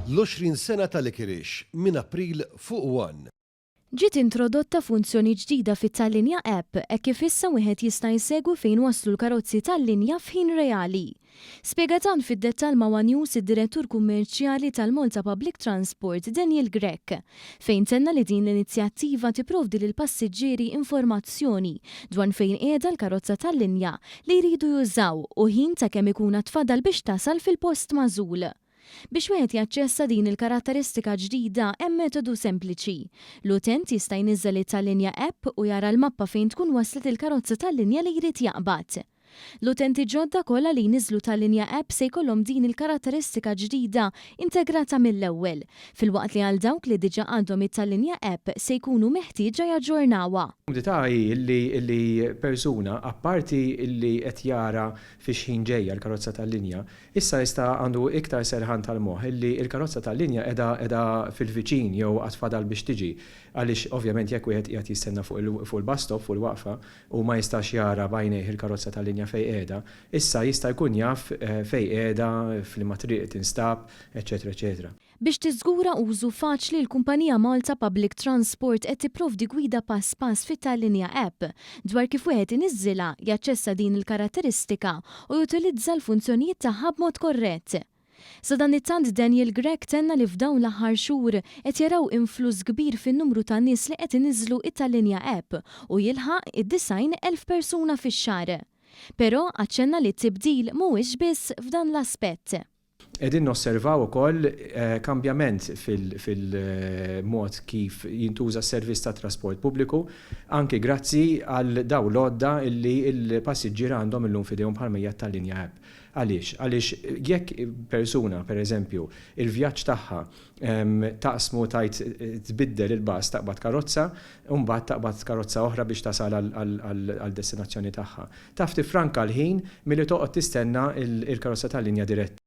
L-20 sena ta' Licorice minn April fuq One. Ġiet introdotta funzjoni ġdida fit-Tallinja App hekk kif issa wieħed jista' jsegwi fejn waslu l-karozzi tal-linja f'ħin reali. Spjega dan fid-dettall ma' one News id-Direttur Kummerċjali tal-Malta Public Transport Daniel Grech, fejn tenna li din l-inizjattiva tipprovdi lill-passiġġieri informazzjoni dwar fejn qiegħda l-karozza tal-linja li jridu jużaw u ħin ta' kemm ikun għad fadal biex tasal fil-post magħżul. Biex wieħed jaċċessa din il-karatteristika ġdida hemm metodu sempliċi. L-utent jista' jniżżel it-Tallinja app u jara l-mappa fejn tkun waslet il-karozza tal-linja li jrid jaqbad. L-utenti ġodda kollha li jniżżlu Tallinja app se jkollhom din il-karatteristika ġdida integrata mill-ewwel, filwaqt li għal dawk li diġà għandhom it-Tallinja app se jkunu meħtieġa jaġġornawha. L-kumdità hi li persuna, apparti li qed jara fi x'ħin ġejja l-karozza tal-linja, Issa jista' għandu iktar serħan tal-moħħ illi l-karozza tal-linja qiegħda qiegħda fil-viċin jew għad fadal biex tiġi. Għaliex ovvjament jekk wieħed qiegħed jistenna fuq il fuq il-bus stop, fuq il-waqfa, u ma jistax jara b'għajnejh il-karozza tal-linja fejn qiegħda, issa jista' jkun jaf fejn qiegħda, f'liema triq tinstab, eċċetera eċċetera. Biex tiżgura użu faċli l-kumpanija Malta Public Transport qed tipprovdi gwida pass pass fit-Tallinja App dwar kif wieħed iniżżilha, jaċċessa din il-karatteristika u jutilizza l-funzjonijiet tagħha b'mod korrett. Sadanittant Daniel Grech tenna li f'dawn l-aħħar xhur qed jaraw influss kbir fin-numru ta' nies li qed iniżżlu it-Tallinja App u jilħaq id-90,000 persuna fix-xahar. Però aċċenna li t-tibdil mhuwiex biss f'dan l-aspett. Qegħdin nosservaw ukoll kambjament fil-mod kif jintuża s-servizz tat-trasport pubbliku, anki grazzi għal dawn l-għodda li l-passiġġiera għandhom illum f'idejhom bħalma hija t-Tallinja App. Għaliex? Għaliex jekk persuna, pereżempju, il-vjaġġ tagħha taqsmu tgħid tbiddel il-bus taqbad karozza u mbagħad taqbad karozza oħra biex tasal għall-destinazzjoni tagħha. Taf tiffranka l-ħin milli toqgħod tistenna l-karozza tal-linja diretta.